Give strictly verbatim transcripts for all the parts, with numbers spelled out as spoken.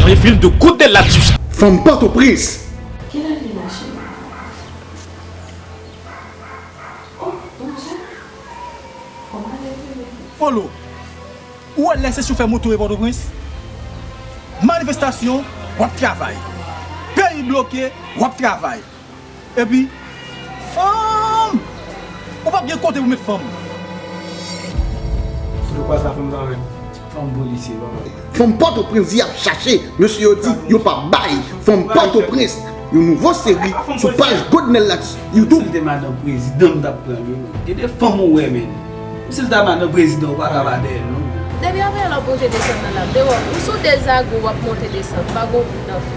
Refil de Goodnell Latus. Fanm Pòtoprens. Kilè li mache? Oh, bonjou. Kòman leve? Polo, ou wè lè se choufè moto e Pòtoprens? Manifestasyon, w ap travay. Peyi bloke, w ap travay. Epi, fanm! Ou p ap gen kote pou met fanm. Foto kwa sa fanm nan menm. Fanm polisye, papa. Fanm Pòtoprens y ap chache, mesye yo di yo p ap bay. Fanm Pòtoprens, yon nouvo seri sou paj Goodnell Latus YouTube. Si l te madanm prezidan, m t ap pran l, wi, men. Gen de fanm ou wè, men. Si l ta madanm prezidan, ou pa ka pa dèyè l, non, men. Depi apre lè w ap monte desann nan la, m te wè w, ou sou de zago w ap monte desann, pa gon bout nan fè.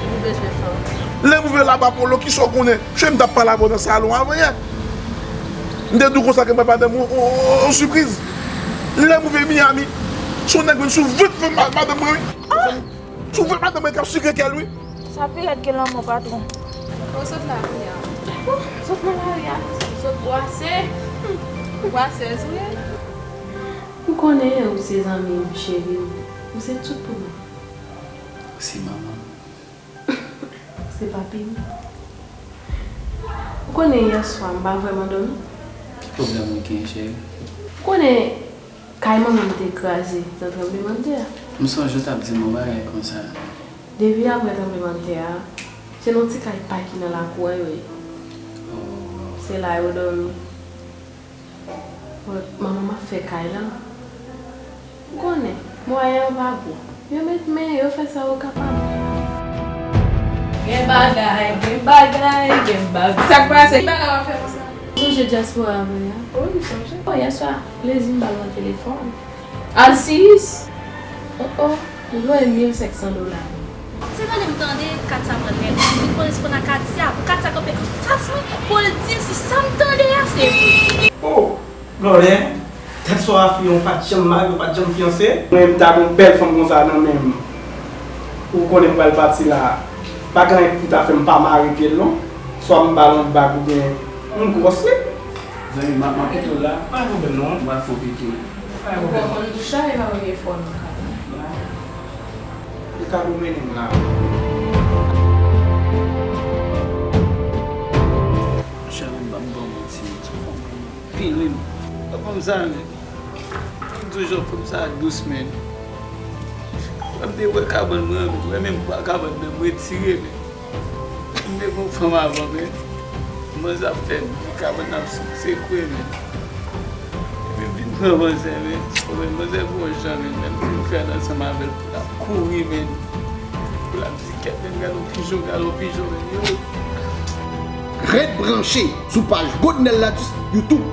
Ou bezwen fanm. Lè m rive laba Polo, kisa w konnen? Cheri, m t ap pale avè w nan salon avanyè. M te di w konsa ke m bay madanm ou, ou, ou, ou sipriz. Lè m rive Miami, se yon nèg vin sou vant fanm ma-, madanm mwen, wi. Sou vant madanm mwen k ap sikre kè l, wi. Sa pi rèd ke lanmò, patwon. Ou sot la kounye a. Ou sot nan lari a. Ou sot bwase. Ou bwasèz, wi. M konnen ou se zanmi m, cheri m. Ou se tout pou mwen. Ou se manman m. Ou se papi m. Ou konnen yè swa m pa vrèman dòmi. Ki pwoblèm ou gen, cheri? Ou konnen kay manman m te kraze nan tranblemanntè a. M sonje w t ap di m yon bagay konsa. Depi apre tranblemanntè a, se nan ti kay pa ki nan lakou a yo ye. Oh. Se la yo dòmi. Bon, manman m ap fè kay la. Ou konnen, mwayen yo pa gwo. Yo met men, yo fè sa yo kapab. Gen bagay, gen bagay, gen bagay. Sa k pase? Ki bagay w ap fè konsa? Ou sonje dyaspora mwen an? Wi, m sonje. Bon, yè swa, plezi m ba l nan telefòn. Alsiyis! Oh, oh, li voye mil senk san dola. Se tande m tande Katia pran nèg, m vin konnen se pandan Katia, pou Katia kanpe anfas mwen, pou l di m si sa m tande a se vre. Oh, Gòlè, tèt swa a fi an, ou pa t janm marye, ou pa t janm fiyanse. Mwen, m ta gen yon bèl fanm konsa nan men m. Ou konnen m pral pati la. Pa gen anyen ki pou ta fè m pa mare pye l non. Swa m ba l yon bag oubyen yon gwòs li. Zanmi m, m ap kite w la. Pa gen pwoblèm non. M pral fè w pito. Pa gen pwoblèm. Ou konn bouch la, e pa premye fwa w nan kay la. Li ka domine m la. Monchè, men m p ap ba w manti, se yon fanm anpil wi. Fanm sa, men. Fanm toujou, fanm sa dous, men. Lè m te wè kabann mwen, mwen menm, kabann nan m retire, men. M te gon fanm avan, men. Manzè ap fè bri, kabann nan ap sekwe, men. Epi m vin pran manzè, men. Ou wè, manzè gon jan, men. Lè m fin fè l ansanm avè l, pou l ap kouri, men. Pou l ap di, "Kèt, men, gade yon pijon, gade yon pijon, men, yo." Ret branche sou paj Goodnell Latus YouTube.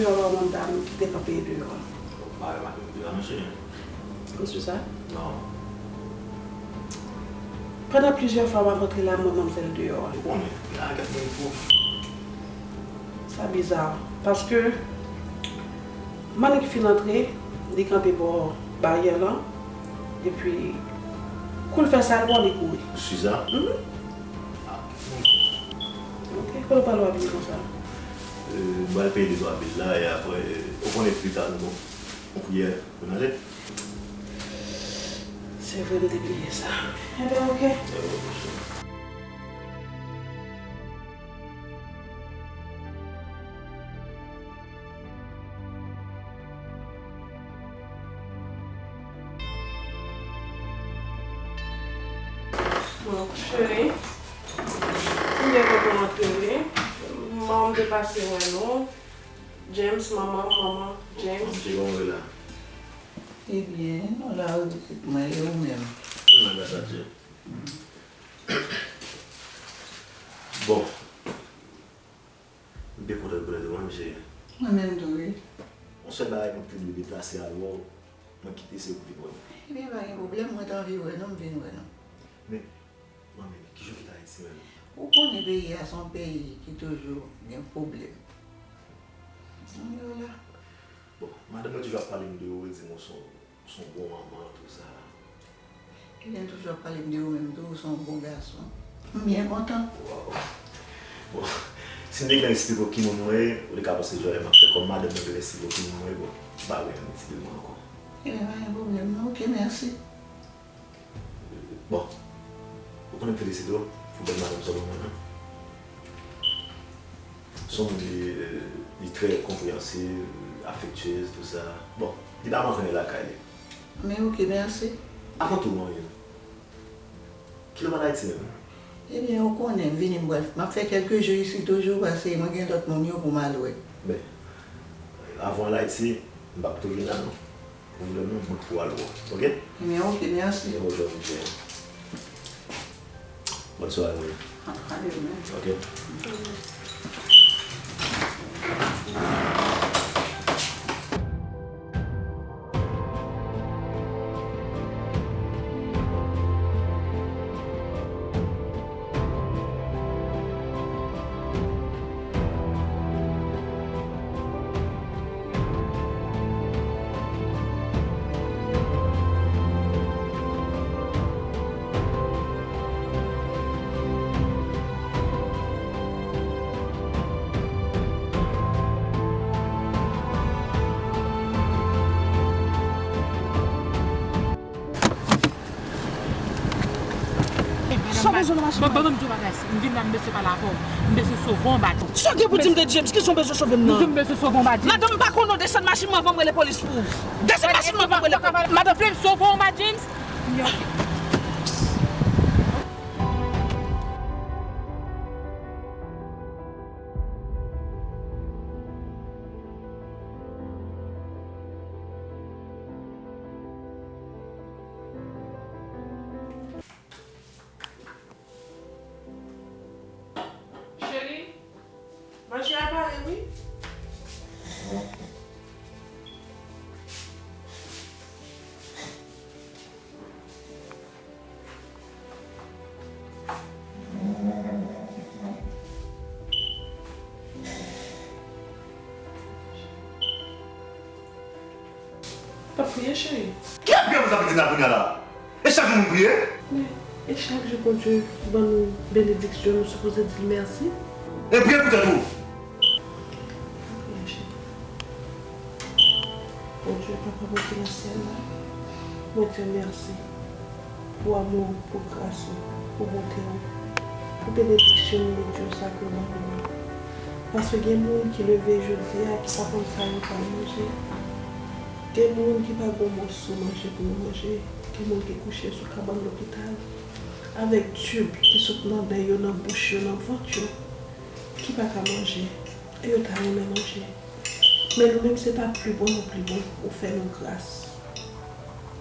Yon manmdam ki te kanpe deyò a. Ou pa wè madanm deyò a, non, cheri? Ou sou sa? Non. Pandan plizyè fwa m ap antre la, m wè manmzèl deyò a. Ou konnen, la gad mwen fou. Sa biza, paske m annik fin antre, li kanpe bò baryè lan, epi kou l fè sa, l pran li kouri. Suza? Mhm. Ah, ok. Ok, kote w pral w abiye konsa? Euh, m pral peye de twa bil la, e apre, euh, ou konnen pita nou, yon priyè pou n ale. Se vre, m te bliye sa. Enben, ok. Enben, ok, cheri. Bon, cheri, m byen kontan antre, wi. Manman m te pase wè nou. James, manman m, manman, James. Manman, se kòman w ye la? Ebyen, nou la, wi, pitit mwen, e ou menm? Nou la, gras a Dye. Bon. M byen kontan rekonèt ou, wi, cheri. Mwen menm tou, wi. Yon sèl bagay, mwen te dwe deplase al wè w, mwen kite se ou k vin wè m. Ebyen, pa gen pwoblèm, mwen te anvi wè nou, m vin wè nou. Men, manmi, kijan w kite Ayiti menm? Ou konnen peyi a se yon peyi ki toujou gen pwoblèm. Ann yo la. Bon, madanm mwen toujou ap pale m de ou, e di m ou se yon Se yon bon manman, tou sa. Ebyen, toujou ap pale m de ou menm tou, ou se yon bon gason. M byen kontan. Waw. Bon, si m te gen eksplike w ki moun mwen ye, ou te ka panse jwèt m ap fè. Kòm madanm mwen te eksplike w ki moun mwen ye, bon, m pa wè ann ti de mwen ankò. Ebyen, pa gen pwoblèm, non. Ok, mèsi. Bon, ou konnen m felisite w pou bèl madanm sa w ban mwen nan. Se yon moun li, li trè konpreyansib, afektyez, tou sa. Bon, li pa manke anyen lakay li. Men ok, mèsi. Avan tou, manmi, kilè w pral Ayiti menm? Ebyen, ou konnen, m vini, m pral, m ap fè kèlke jou isi toujou, paske mwen gen lòt moun yo pou m al wè. Ben, avan w al Ayiti, m p ap tou vin la non. Pwoblèm nan, mwen pou al wè w, ok? Ebyen, ok, mèsi. Ebyen, ok, ok. Bòn sware, wi. A, ale, wi. Ok. Sa w bezwen nan machin nan? Ban, ban, ban m di w bagay, m vin la, m bezwen pale avè w. M bezwen sove w anba James. Sa w gen pou di m de James? Kisa w bezwen sove m nan? M di w m bezwen sove w anba James. Madanm, m pa konn non, desann machin mwen avan m rele polis pou ou. Desann machin mwen avan m rele polis. Madanm, m bezwen sove w anba James. Cheri, manje a pare wi. T ap priye, cheri. Ki ap priye pou sa pitit la kounye a la? E chak jou moun priye? Men, e chak jou Bondye ban nou benediksyon, nou sipoze di l mèsi. E priye pou tèt ou. Bondye, Papa mwen ki nan syèl la, mwen di w mèsi pou amou w, pou gras ou, pou bonte w, pou benediksyon minit yo sa ke w ban nou an. Paske gen moun ki leve jodi a ki pa konn sa yo pral manje. Gen moun ki pa gen yon moso manje pou yo manje. Gen moun ki kouche sou kabann lopital avèk tib ki sot nan nen yo, nan bouch yo, nan vant yo, ki pa ka manje. E yo ta renmen manje. Men nou menm, se pa pli bon nou pli bon. Ou fè nou gras.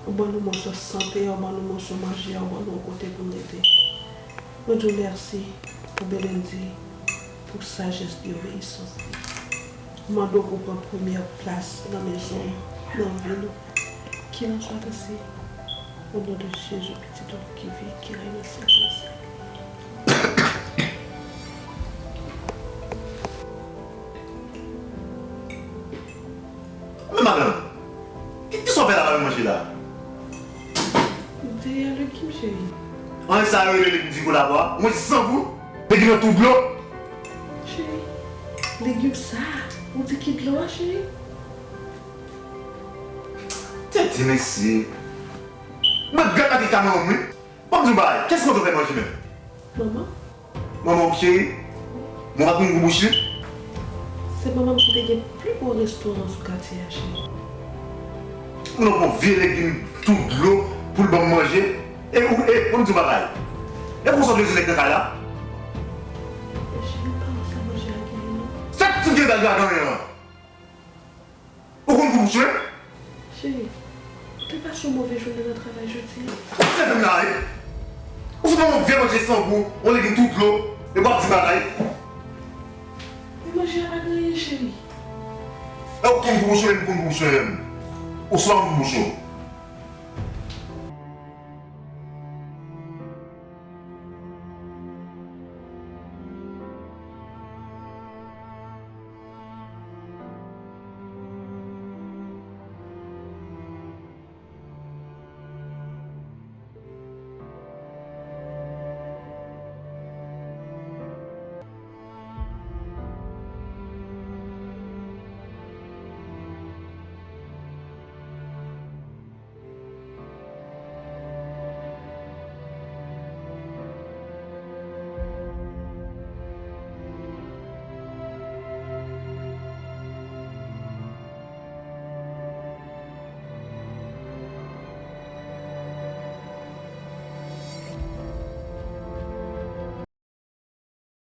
Ou ban nou moso sante a, ou ban nou moso manje a, ou ban nou yon kote pou n rete. Nou di w mèsi pou Belendi, pou sajès li, obeyisans li. Mande w pou pran premyè plas nan mezon an, nan vi nou. Kilanswa ke se, o non de Jezi, Pitit ou ki viv, ki rèy nan syèl yo. Men madanm, ki, kisa w fè la pa vin manje la? M te ye a legim, cheri. An sa yo rele legim di kolabwa, mwen san gou. Legim nan tou dlo. Cheri, legim sa, ou di ki dlo a, cheri? Tete mesye. Mwen gad atè ka manman m wi. Ban m di w bagay, kiyès ki mande w fè manje menm? Manman. Manman w cheri? Mwen pa konn gou bouch li? Se manman m ki te gen pi gwo restoran sou katye a, cheri. Ou nan pran vye legim tou dlo pou l ban m manje? E ou, e, ban m di w bagay. E konsa w bezwen nèg nan kay la? Cheri, pa wè sa manje a genyen non. Sa k fout gen bèl gaganyen an? Ou konn gou bouch mwen? Cheri, ou te pase yon move jounen nan travay jodi a? Ou sèvi m la wi. Ou sot nan yon vye manje san gou, yon legim tou dlo, epi w ap di bagay. Men manje a pa gen anyen, cheri. E ou konn gou bouch mwen, m konn gou bouch mwen menm. Oswa m gou bouch ou.